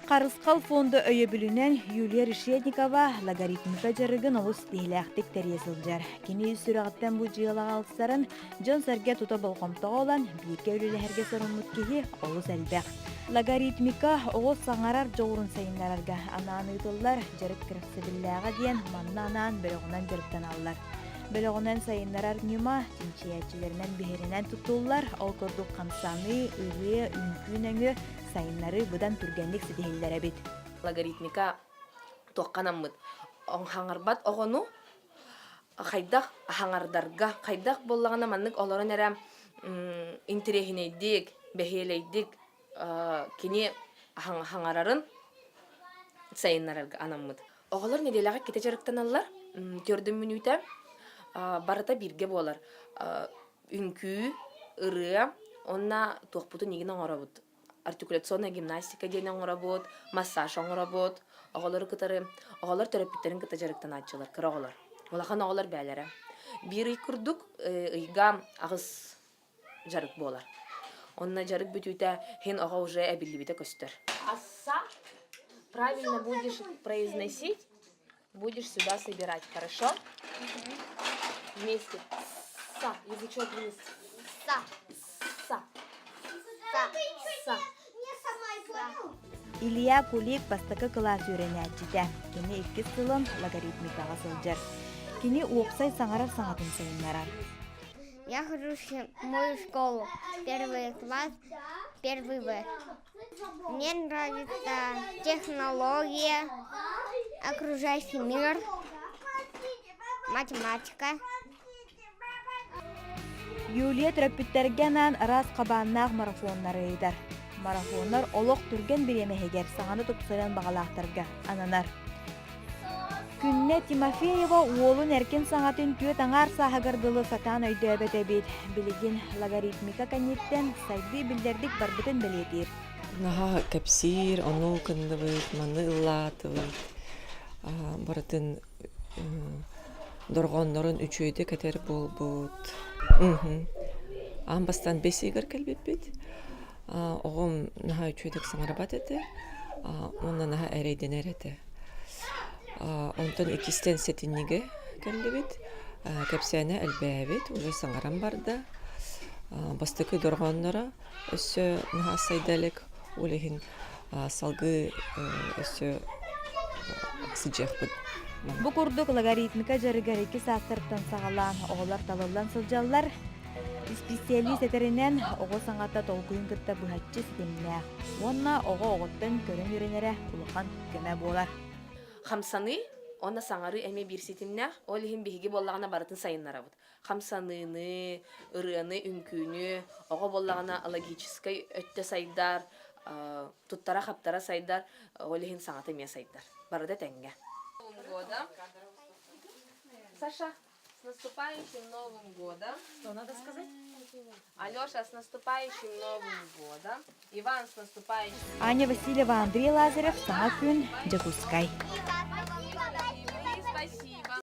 Харысхал фонда өйөбүлүнэн Юлия Решетникова логарифмика дьарыгын олус тиһилээхтик тэрийэ сылдьар. Кини ис сүрэҕиттэн бу дьыалаҕа ылсарын дьон-сэргэ тута болҕомтоҕо ылан, бииргэ үлэлэһэргэ соруммут киһи олус элбэх. Логарифмика оҕо саҥарар дьоҕурун сайыннарарга анаан ыытыллар дьарык кэрэхсэбиллээҕэ диэн манна анаан бөлөҕүнэн дьарыктаналлар. Бөлөҕүнэн сайыннарар ньыма чинчийээччилэринэн биһирэнэн туттуллар, ол курдук хамсаныы, ырыа, үҥкүү нөҥүө сайыннарыы быдан түргэнник ситиһиллэр эбит. Логарифмика туохха анаммыт? Хаҥарбат оҕону хайдах хаҥардарга, хайдах буоллаҕына маннык олорон эрэ интэриэһинэйдик, бэһиэлэйдик кини хаҥарарын сайыннарарга анаммыт. Оҕолор нэдиэлэҕэ иккитэ дьарыктаналлар. Төрдүн мүнүүтэ барыта бииргэ буолар. Үҥкүү, ырыа уонна туохпутун игин оҥоробут. Артикуляционная гимнастика диэн оҥоробут, массаж оҥоробут. Оҕолору кытары, оҕолор төрөппүттэрин кытта дьарыктанааччылар, кыра оҕолор. Улахан оҕолор бээлэрэ. Биир ый курдук ыйга аҕыс дьарык буолар. Онно дьарык бүтүүтэ хин оҕо уже эбиллибитэ көстөр. Асса, правильно будешь произносить, будешь сюда собирать, хорошо? Вместе. Са, язычок вниз. Са. Са. Са. Са. Илья Кулик бастакы кылаас үөрэнээччитэ. Кини иккис сылын логарифмикаҕа сылдьар. Кини уопсай саҥарар саҥатын сайыннарар. Я хожу в седьмую школу, первый класс, первый В. Мне нравится технология, окружающий мир, математика. Юлия төрөппүттэргэ анаан араас хабааннаах марафоннары ыытар. Марафоннар олох түргэн бириэмэһигэр саҥаны тупсарыан баҕалаахтарга ананар. Күннэ Тимофеева уолун эркин саҥатын түөрт аҥаар сааһыгар дылы сатаан өйдөөбөт эбит. Билигин логарифмика кэнниттэн сайдыы биллэрдик барбытын бэлиэтиир. Наһаа кэпсиир, ону кынныбыт, маны ыллаатыбыт. Барытын дорҕооннорун үчүгэйдик этэр буолбут. Аан бастаан бэс ыйыгар кэлбиппит. Оҕом наһаа үчүгэйдик саҥарбат этэ уонна наһаа эрэйдэнэр этэ. Онтон иккистэн сэтинньигэ кэллибит. Кэпсээнэ элбээбит, уже саҥаран барда. Бастакы дорҕоонноро өссө наһаа сайда илик, ол иһин салгыы өссө сылдьыахпыт. Бу курдук логарифмика дьарыгар икки саастарыттан саҕалаан оҕолор талыллан сылдьаллар. Исписэлиис этэринэн, оҕо саҥата толкуйун кытта быһаччы ситимнээх уонна оҕо оҕоттон көрөн үөрэнэрэ улахан көмө буолар. Хамсаныы уонна саҥарыы эмиэ биир ситимнээх. Ол иһин биһиги буоллаҕына барытын сайыннарабыт. Хамсаныыны, ырыаны, үҥкүүнү, оҕо буоллаҕына логическай өттө сайдар, туттара-хаптара сайдар, ол иһин саҥата эмиэ сайдар. Барыта тэҥҥэ. Года. Саша, С наступающим Новым годом! Что надо сказать? Алеша, с наступающим Новым годом! Иван, с наступающим... Аня Васильева, Андрей Лазарев, Саҥа күн, Дьокуускай. Спасибо.